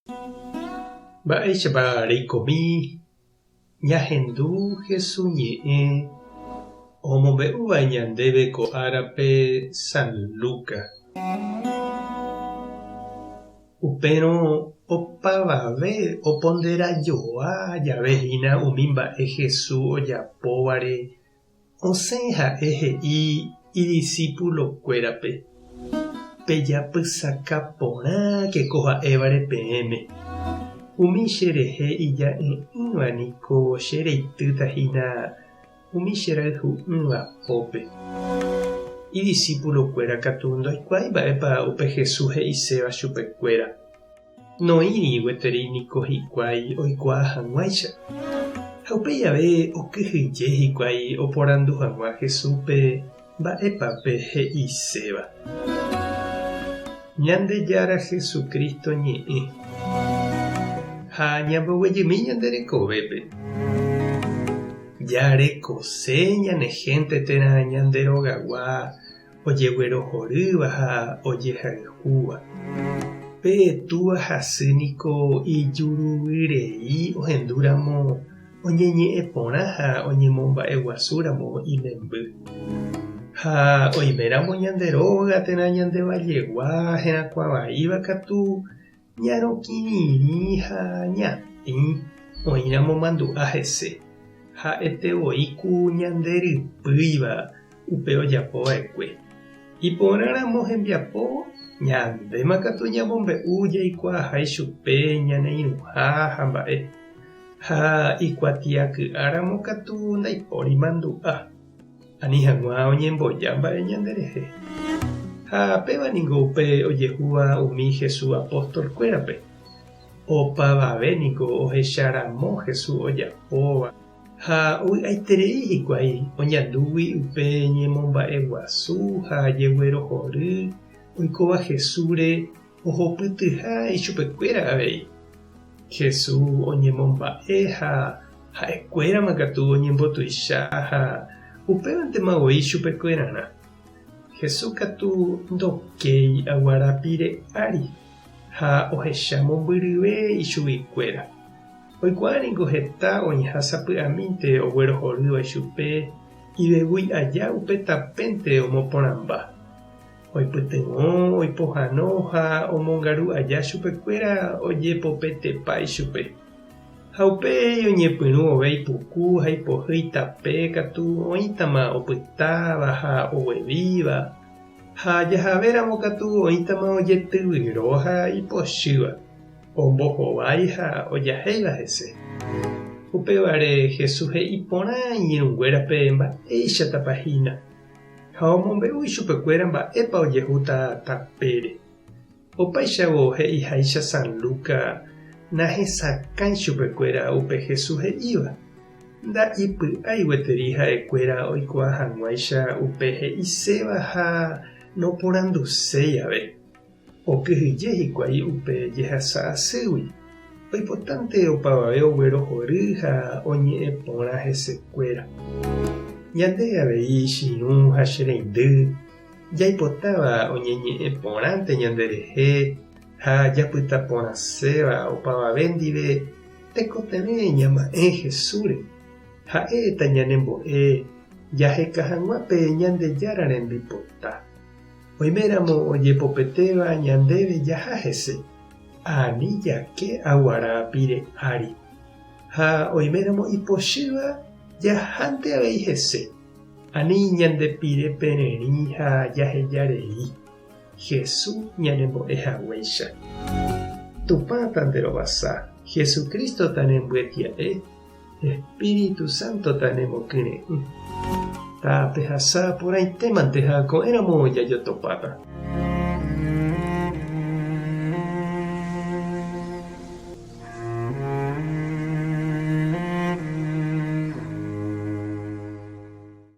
Mba'éichapa reikomi ñahendu Hesu ñe'ẽ omombe'úva ñandéve ko árape San Lucas? Upérõ opavave oponderajoa jave hína umi mba'e Hesu ojapóvare Osẽ ha'e he'i idisipulokuérape, Pejapysaka porãke ko ha'évare peẽme. Umi che rehe ija'e'ỹva niko che reitýta hína umi che rayhu'ỹva pópe. Idisipulokuéra katu ndoikuaái mba'épa upe Jesús he'iséva chupekuéra. Noĩri gueteri niko hikuái oikuaa hag̃uáicha. Ha upéi ave okyhyje hikuái oporandu hag̃ua Jesúspe mba'épa pe he'iséva. Ñandejára Jesucristo ñe'ẽ. Ha ñamboguejymi ñande rekovépe. Jarekose ñane hénte térã ñande rogagua ojeguerohorýva ha ojehayhúva. Pe túva hasy niko ijuruvyrei ohendúramo oñeñe'ẽ porã ha oñemomba'eguasúramo imemby. Ha oiméramo ñande róga térã ñande vallegua herakuãvaíva katu ñarokĩrirĩ ha ñatĩ oĩramo mandu'a hese, ha'ete voi ku ñande rypýiva upe ojapo va'ekue. Iporã ramo hembiapo, ñandéma katu ñamombe'u jaikuaaha ichupe ñane irũha ha mba'e. Ha ikuatiaky'a ramo katu ndaipóri mandu'a, ani hag̃ua oñemboja mba'e ñanderehe. Ha péva ningo upe ojehúva umi Jesús apóstol-kuérape. Opavave niko ohecha ramo Jesús ojapóva. Ha ovy'aiterei hikuái oñandúgui upe ñemomba'eguasu ha jeguerohory oikóva Jesúsre ohopytyha ichupekuéra avei. Jesús oñemomba'e ha ha'ekuérama katu oñembotuicha ha upévantema voi chupekuerarã. Jesús katu ndokéi aguara pire ári ha ohecha mombyryve ichuguikuéra. Oikuaa ningo heta oĩha sapy'amínte oguerohorýva ichupe ivevúi aja upe tapénte omoporãmba. Oipytyvõ, oipohãno ha omongaru aja chupekuéra ojepopetepa ichupe. Ha upéi oñepyrũ ove ipuku ha ipohýi tape katu oĩtama opytáva ha oguevíva, ha jahavéramo katu oĩtama ojetyvyro ha ipochýva. Ombohovái ha ojahéiva hese. Upévare Jesús he'i porã iñirũnguérape mba'éichatapa hína, ha omombe'u ichupekuéra mba'épa ojehúta tapére. Opáichavo he'iháicha San Lucas nahesakãi chupekuéra upe Jesús he'íva, nda'ipy'ái gueteri ha'ekuéra oikuaa hag̃uáicha upe he'iséva ha noporanduséi ave. Okyhyje hikuái upe jehasa asýgui, oipotánte opavave oguerohory ha oñe'ẽ porã hesekuéra. Ñande avei che irũ ha che reindy, jaipotáva oñeñe'ẽ porãnte ñanderehe ha japyta porãséva opavave ndive tekotevẽ ñama'ẽ Jesúsre, ha'e tañanembo'e jaheka hag̃ua pe Ñandejára rembipota. Oiméramo ojepopetéva ñandéve jaha hese, ani jake aguara pire ári. Ha oiméramo ipochýva jahánte avei hese, ani ñande pire pererĩ ha jaheja rei, Jesús ñanembo'e haguéicha. Tupã tanderovasa, Jesucristo tanembyetia'e. Espíritu Santo tanemokyre'ỹ. Tapehasa porãitémante ha ko'ẽramo jajotopáta.